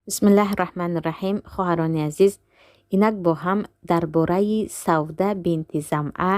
Бисмиллаҳи раҳмани раҳим. Хоҳарони азиз, инак бо ҳам дар бораи Савда бинти Замъа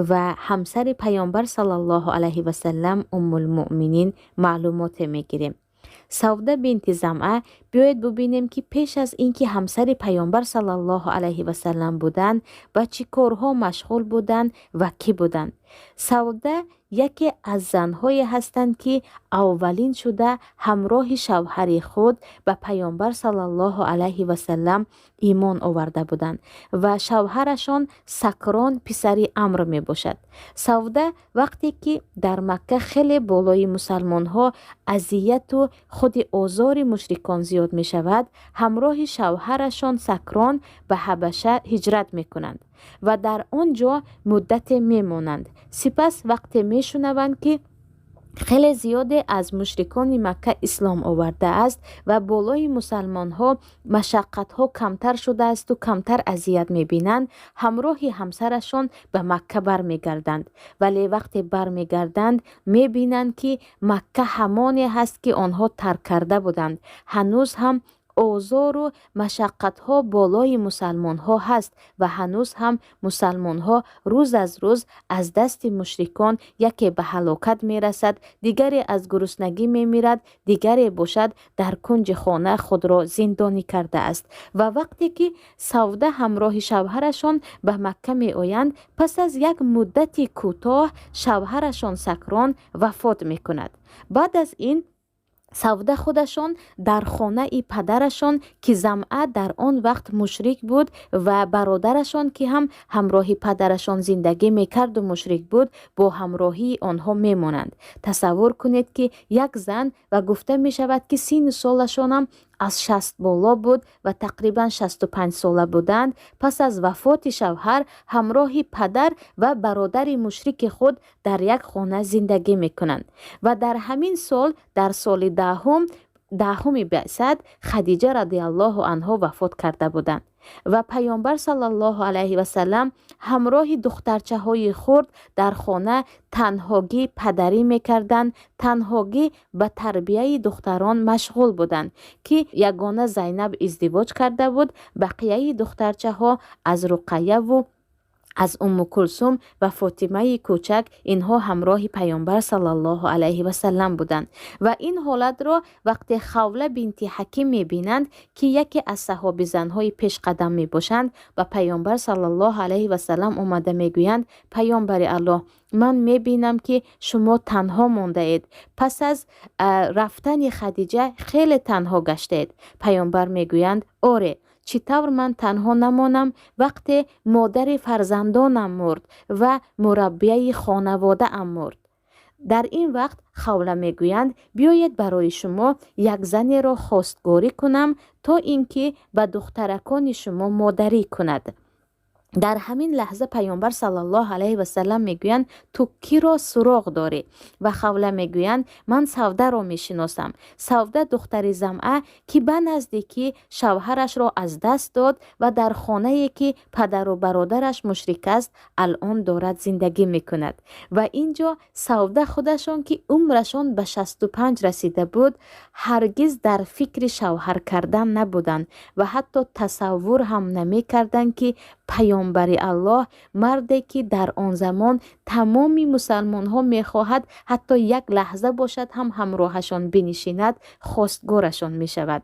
ва ҳамсари Паёмбар саллаллоҳу алайҳи васаллам, Уммулмуъминин, маълумоте мегирем. Савда бинти Замъа, биёед бубинем, ки пеш аз ин ки ҳамсари Паёмбар саллаллоҳу алайҳи васаллам буданд, ба чӣ корҳо машғул буданд ва кӣ буданд. Савда яке аз занҳое ҳастанд, ки аввалин шуда ҳамроҳи шавҳари худ ба Паёмбар саллаллоҳу алайҳи васаллам имон оварда буданд ва шавҳарашон Сакрон писари Амр мебошад. Савда вақте ки дар Макка хеле болои мусалмонҳо азияту худи озори мушрикон зиёд мешавад, ҳамроҳи шавҳарашон Сакрон ба Ҳабаша ҳиҷрат мекунанд ва дар он ҷо муддате мемонанд. Сипас вақте мешунаванд, ки хеле зиёде аз мушрикони Макка ислом овардааст ва болои мусалмонҳо машаққатҳо камтар шудаасту камтар азият мебинанд, ҳамроҳи ҳамсарашон ба Макка бармегарданд. Вале вақте бармегарданд, мебинанд, ки Макка ҳамоне ҳаст, ки онҳо тарк карда буданд. Ҳанӯз ҳам озору машаққатҳо болои мусалмонҳо ҳаст ва ҳанӯз ҳам мусалмонҳо рӯз аз рӯз аз дасти мушрикон яке ба ҳалокат мерасад, дигаре аз гуруснагӣ мемирад, дигаре бошад, дар кунҷи хона худро зиндонӣ кардааст. Ва вақте ки Савда ҳамроҳи шавҳарашон ба Макка меоянд, пас аз як муддати кӯтоҳ шавҳарашон Сакрон вафот мекунад. Баъд аз ин Савда худашон дар хонаи падарашон, ки Замъа дар он вақт мушрик буд, ва бародарашон, ки ҳам ҳамроҳи падарашон зиндагӣ мекарду мушрик буд, бо ҳамроҳии онҳо мемонанд. Тасаввур кунед, ки як зан, ва гуфта мешавад, ки синну солашонам аз 60 боло буд ва тақрибан 65 сола буданд, пас аз вафоти шавҳар ҳамроҳи падар ва бародари мушрики худ дар як хона зиндагӣ мекунанд. Ва дар ҳамин сол, дар соли 10-ум, 10-уми баъсат, Хадиҷа радиаллоҳу анҳо вафот карда буданд ва Паёмбар саллаллоҳу алайҳи васаллам ҳамроҳи духтарчаҳои хурд дар хона танҳогӣ падарӣ мекарданд, танҳогӣ ба тарбияи духтарон машғул буданд, ки ягона Зайнаб издивоҷ карда буд. Бақияи духтарчаҳо аз Руқайяву аз Умму Кулсум ва Фотимаи кӯчак, инҳо ҳамроҳи Паёмбар саллаллоҳу алайҳи васаллам буданд. Ва ин ҳолатро вақте Хавла бинти Ҳаким мебинанд, ки яке аз саҳобизанҳои пешқадам мебошанд, ба Паёмбар саллаллоҳу алайҳи васаллам омада мегӯянд: «Паёмбари Аллоҳ, ман мебинам, ки шумо танҳо мондаед. Пас аз рафтани Хадиҷа хеле танҳо гаштаед». Паёмбар мегӯянд: «Оре, чӣ тавр ман танҳо намонам, вақте модари фарзандонам мурд ва мураббияи хонаводаам мурд?» Дар ин вақт Хавла мегӯянд: «Биёед, барои шумо як занеро хостгорӣ кунам, то ин ки ба духтаракони шумо модарӣ кунад». Дар ҳамин лаҳза Паёмбар саллаллоҳу алайҳи васаллам мегӯянд: «Ту киро суроғ дорӣ?» Ва Хавла мегӯянд: «Ман Савдаро мешиносам. Савда духтари Замъа, ки ба наздикӣ шавҳарашро аз даст дод ва дар хонае, ки падару бародараш мушрик аст, алъон дорад зиндагӣ мекунад». Ва ин ҷо Савда худашон, ки умрашон ба 65 расида буд, ҳаргиз дар фикри шавҳар кардан набуданд ва ҳатто тасаввур ҳам намекарданд, ки Паёмбари Аллоҳ, марде ки дар он замон тамоми мусалмонҳо мехоҳад ҳатто як лаҳза бошад ҳам ҳамроҳашон бинишинад, хостгорашон мешавад.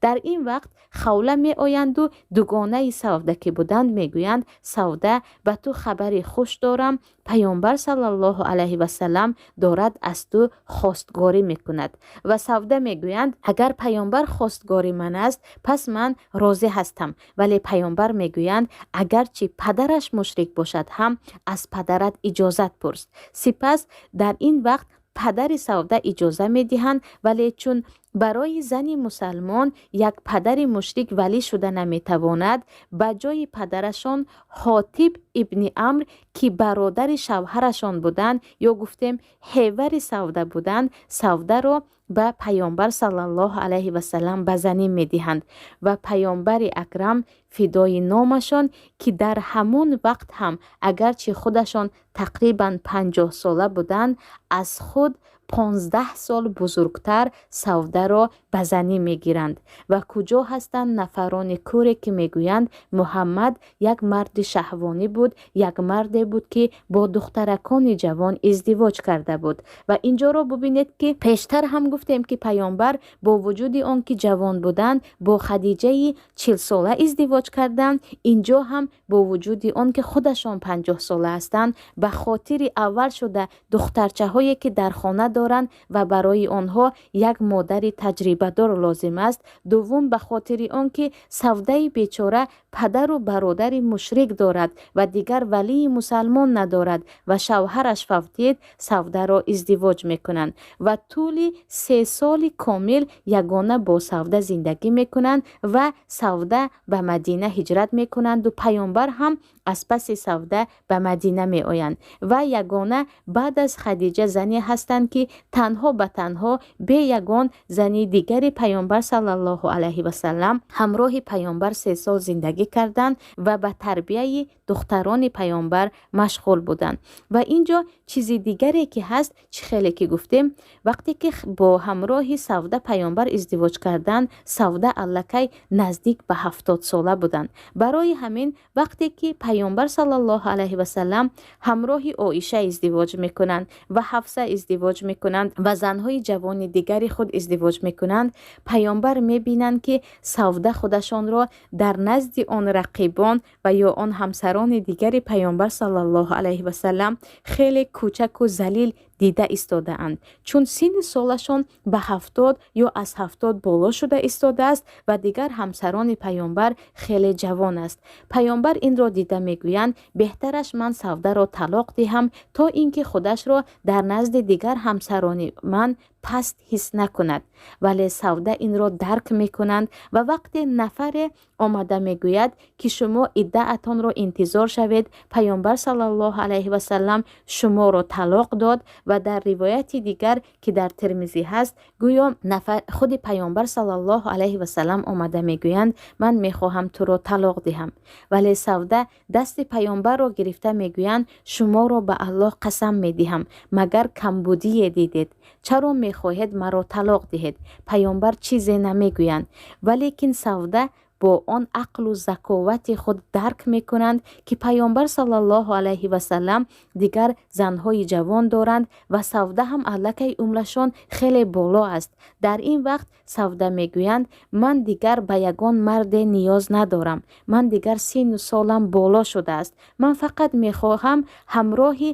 Дар ин вақт Хавла меоянду дугонаи Савда ки буданд, мегӯянд: «Савда, ба ту хабари хуш дорам. Паёмбар саллаллоҳу алайҳи васаллам дорад аз ту хостгорӣ мекунад». Ва Савда мегӯянд: «Агар Паёмбар хостгори ман аст, пас ман розӣ ҳастам». Вале Паёмбар мегӯянд: «Агарчи падараш мушрик бошад ҳам, аз падарат иҷозат пурс». Сипас дар ин вақт падари Савда иҷоза медиҳанд, вале чун барои зани мусалмон як падари мушрик валӣ шуда наметавонад, ба ҷои падарашон Ҳотиб ибни Амр, ки бародари шавҳарашон буданд, ё гуфтем, ҳевари Савда буданд, Савдаро Ба Паёмбар саллаллоҳу алайҳи васаллам ба занӣ медиҳанд ва Паёмбари Акрам, фидои номашон, ки дар ҳамон вақт ҳам агарчи худашон тақрибан 50-сола буданд, аз худ 15 сол бузургтар Савдаро ба занӣ мегиранд. Ва куҷо ҳастанд нафарони кӯре, ки мегӯянд, Муҳаммад як марди шаҳвонӣ буд, як марде буд, ки бо духтаракони ҷавон издивоҷ карда буд? Ва инҷоро бубинед, ки пештар ҳам гуфтем, ки Паёмбар бо вуҷуди он ки ҷавон буданд, бо Хадиҷаи 40-сола издивоҷ карданд. Инҷо ҳам бо вуҷуди он ки худашон 50-сола ҳастанд, ба хотири аввал шуда духтарчаҳое, ки дар хона доранд ва барои онҳо як модари таҷрибадор лозим аст, дуввум, ба хотири он ки Савдаи бечора падару бародари мушрик дорад ва дигар валии мусалмон надорад ва шавҳараш фавтид, Савдаро издивоҷ мекунанд ва тӯли 3 соли комил ягона бо Савда зиндагӣ мекунанд. Ва Савда ба Мадина ҳиҷрат мекунанду Паёмбар ҳам аз паси Савда ба Мадина меоянд. Ва ягона баъд аз Хадиҷа зане ҳастанд, ки танҳо ба танҳо, бе ягон зани дигари Паёмбар саллаллоҳу алайҳи васаллам, ҳамроҳи Паёмбар 3 сол зиндагӣ карданд ва ба тарбияи духтарони Паёмбар машғул буданд. Ва ин ҷо чизи дигаре ки ҳаст, чӣ хеле ки гуфтем, вақте ки бо ҳамроҳи Савда Паёмбар издивоҷ карданд, Савда аллакай наздик ба 70-сола буданд. Барои ҳамин вақте ки Паёмбар саллаллоҳу алайҳи васаллам ҳамроҳи Оиша издивоҷ мекунанд ва Ҳафса издивоҷ мекунанд ва занҳои ҷавони дигари худ издивоҷ мекунанд, Паёмбар мебинанд, ки Савда худашонро дар назди он рақибон ва ё он ҳамсарони дигари Паёмбар саллаллоҳу алайҳи васаллам хеле кӯчаку залил дида истодаанд, чун синни солашон ба 70 ё аз 70 боло шуда истодааст ва дигар ҳамсарони Паёмбар хеле ҷавон аст. Паёмбар инро дида мегӯянд: беҳтараш ман Савдаро талоқ диҳам, то ин ки худашро дар назди дигар ҳамсарони ман паст ҳис накунад. Вале Савда инро дарк мекунанд ва вақте нафаре омада мегӯяд, ки шумо иддаатонро интизор шавед, Паёмбар саллаллоҳу алайҳи васаллам шуморо талоқ дод. Ва дар ривояти дигар, ки дар Термизӣ ҳаст, гӯё нафар худи Паёмбар саллаллоҳу алайҳи васаллам омада мегӯянд: ман мехоҳам туро талоқ диҳам. Вале Савда дасти Паёмбарро гирифта мегӯянд: шуморо ба Аллоҳ қасам медиҳам, магар камбудие дидед? Чаро мехоҳед маро талоқ диҳед? Паёмбар чизе намегӯянд, валекин Савда бо он ақлу заковати худ дарк мекунанд, ки Паёмбар саллаллоҳу алайҳи васаллам дигар занҳои ҷавон доранд ва Савда ҳам аллакай умрашон хеле боло аст. Дар ин вақт Савда мегӯянд: ман дигар ба ягон марде ниёз надорам, ман дигар синну солам боло шудааст, ман фақат мехоҳам ҳамроҳи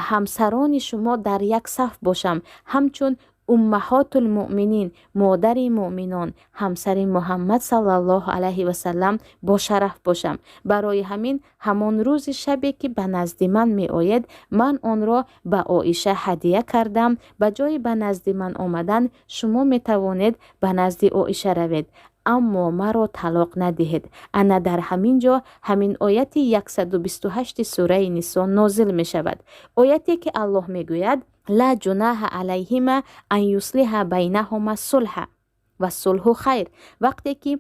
ҳамсарони шумо дар як саф бошам, ҳамчун уммаҳотулмуъминин, модари муъминон, ҳамсари Муҳаммад саллаллоҳу алайҳи васаллам бошараф бошам. Барои ҳамин ҳамон рӯзи шабе, ки ба назди ман меоед, ман онро ба Оиша ҳадия кардам. Ба ҷои ба назди ман омадан, шумо метавонед ба назди Оиша равед, аммо маро талоқ надиҳед. Ана дар ҳамин ҷо ҳамин ояти 128 сураи Нисо нозил мешавад, ояте ки Аллоҳ мегӯяд: ла ҷунаҳа алайҳима ан юслиҳа байнаҳума сулҳа ва сулҳу хайр. Вақте ки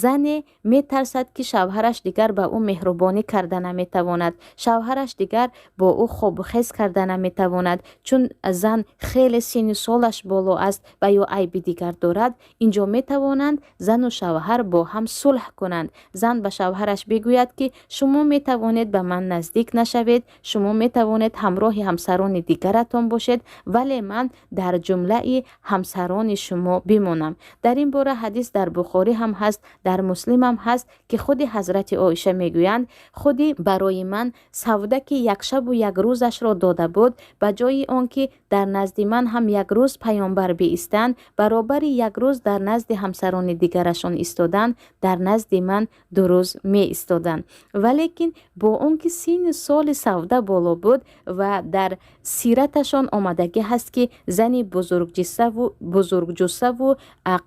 зане метарсад, ки шавҳараш дигар ба ӯ меҳрубонӣ карда наметавонад, шавҳараш дигар бо ӯ хобухез карда наметавонад, чун зан хеле синну солаш боло аст ва ё айби дигар дорад, инҷо метавонанд зану шавҳар бо ҳам сулҳ кунанд. Зан ба шавҳараш бигӯяд, ки шумо метавонед ба ман наздик нашавед, шумо метавонед ҳамроҳи ҳамсарони дигаратон бошед, вале ман дар ҷумлаи ҳамсарони шумо бимонам. Дар ин бора ҳадис дар Бухорӣ ҳам ҳаст, дар Муслим ҳам ҳаст, ки худи ҳазрати Оиша мегӯянд: худи барои ман Савда, ки як шабу як рӯзашро дода буд, ба ҷои он ки дар назди ман ҳам як рӯз Паёмбар биистанд, баробари як рӯз дар назди ҳамсарони дигарашон истодан, дар назди ман 2 рӯз меистоданд. Валекин бо он ки синну соли Савда боло буд ва дар сираташон омадагӣ ҳаст, ки зани бузургҷуссаву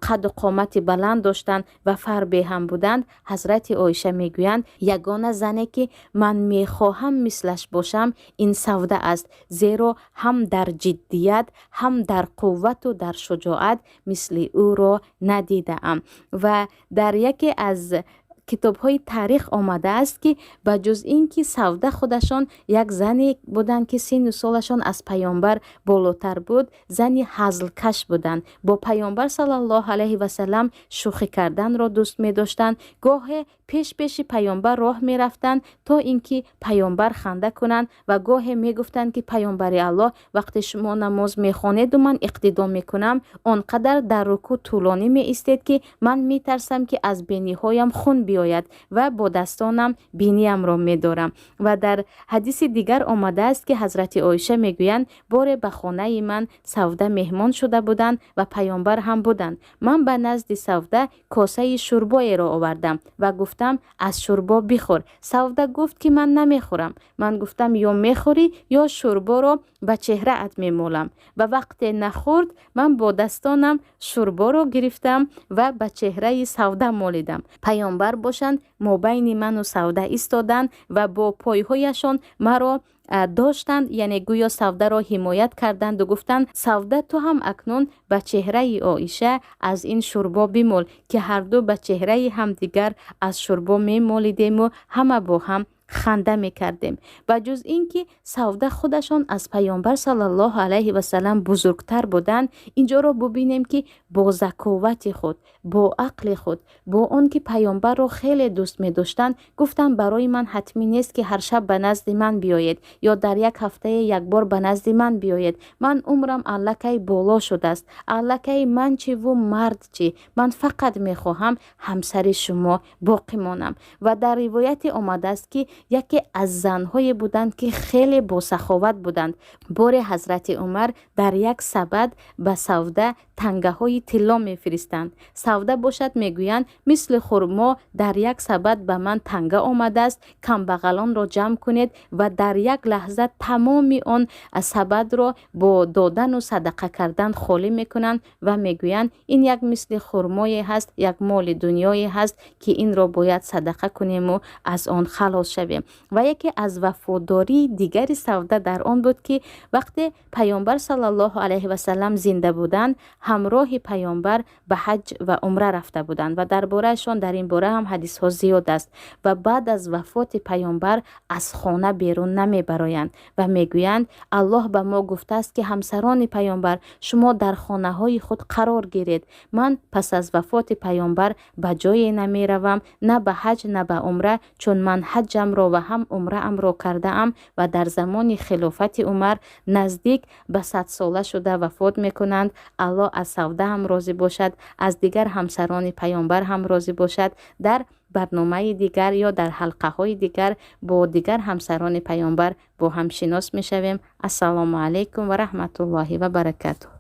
Қаду қомати баланд доштанд ва фарбе ҳам буданд. Ҳазрати Оиша мегӯянд: ягона зане, ки ман мехоҳам мислаш бошам, ин Савда аст, зеро ҳам дар ҷиддият, ҳам дар қуввату дар шуҷоат мисли ӯро надидаам. Ва дар яке аз китобҳои таърих омадааст, ки ба ҷуз ин ки Савда худашон як зане буданд, ки синну солашон аз Паёмбар болотар буд, зани ҳазлкаш буданд, бо Паёмбар саллаллоҳу алайҳи васаллам шӯхӣ карданро дӯст медоштанд. Гоҳе пеш пеши Паёмбар роҳ мерафтанд, то ин ки Паёмбар ханда кунанд, ва гоҳе мегуфтанд, ки Паёмбари Аллоҳ, вақте шумо намоз мехонеду ман иқтидо мекунам, он қадар дар рукӯъ тӯлонӣ меистед, ки ман метарсам, ки аз бениҳоям хун биёяд, ва бо дастонам биниямро медорам. Ва дар ҳадиси дигар омадааст, ки ҳазрати Оиша мегӯянд: боре ба хонаи ман Савда меҳмон шуда буданд ва Паёмбар ҳам буданд. Ман ба назди Савда косаи шӯрбоеро овардам ва гуфтам: аз шӯрбо бихӯр. Савда гуфт, ки ман намехӯрам. Ман гуфтам: ё мехӯрӣ, ё шӯрборо ба чеҳраат мемолам. Ва вақте нахӯрд, ман бо дастонам шӯрборо гирифтам ва ба чеҳраи Савда молидам. Паёмбар бошанд, мобайни ману Савда истоданд ва бо пойҳояшон маро доштанд, яъне гӯё Савдаро ҳимоят карданду гуфтанд: Савда, ту ҳам акнун ба чеҳраи Оиша аз ин шӯрбо бимол, ки ҳарду ба чеҳраи ҳамдигар аз шӯрбо мемолидему ҳама бо ҳам ханда мекардем. Ба ҷуз ин ки Савда худашон аз Паёмбар саллаллоҳу алайҳи васаллам бузургтар буданд, инҷоро бубинем, ки бо заковати худ, бо ақли худ, бо он ки Паёмбарро хеле дӯст медоштанд, гуфтанд: барои ман ҳатмӣ нест, ки ҳар шаб ба назди ман биёед ё дар як ҳафтае якбор ба назди ман биёед. Ман умрам аллакай боло шудааст, аллакай ман чиву мард чӣ? Ман фақат мехоҳам ҳамсари шумо боқӣ монам. Ва дар ривояте омадааст, ки яке аз занҳое буданд, ки хеле босаховат буданд. Боре ҳазрати Умар дар як сабад ба Савда тангаҳои тилло мефиристанд. Савда бошад мегӯянд: мисли хурмо дар як сабад ба ман танга омадааст, камбағалонро ҷамъ кунед. Ва дар як лаҳза тамоми он сабадро бо додану садақа кардан холӣ мекунанд ва мегӯянд: ин як мисли хурмое ҳаст, як моли дунёе ҳаст, ки инро бояд садақа кунему аз он халос шавем. Ва яке аз вафодории дигари Савда дар он буд, ки вақте Паёмбар саллаллоҳу алайҳи васаллам зинда буданд, ҳамроҳи Паёмбар ба ҳаҷ ва умра рафта буданд, ва дар бораашон дар ин бора ҳам ҳадисҳо зиёд аст. Ва баъд аз вафоти Паёмбар аз хона берун намебароянд ва мегӯянд: Аллоҳ ба мо гуфтааст, ки ҳамсарони Паёмбар, шумо дар хонаҳои худ қарор гиред. Ман пас аз вафоти Паёмбар ба ҷое намеравам, на ба ҳаҷ, на ба умра, чун ман ҳаҷамро ва ҳам умраамро кардаам. Ва дар замони хилофати Умар наздик ба 100сола шуда вафот мекунанд. Аллоҳ аз Савда ҳам розӣ бошад, аз дигар ҳамсарони Паёмбар ҳам розӣ бошад. Дар барномаи дигар ё дар ҳалқаҳои дигар бо дигар ҳамсарони Паёмбар бо ҳам шинос мешавем. Ассалому алайкум ва раҳматуллоҳи ва баракатуҳ.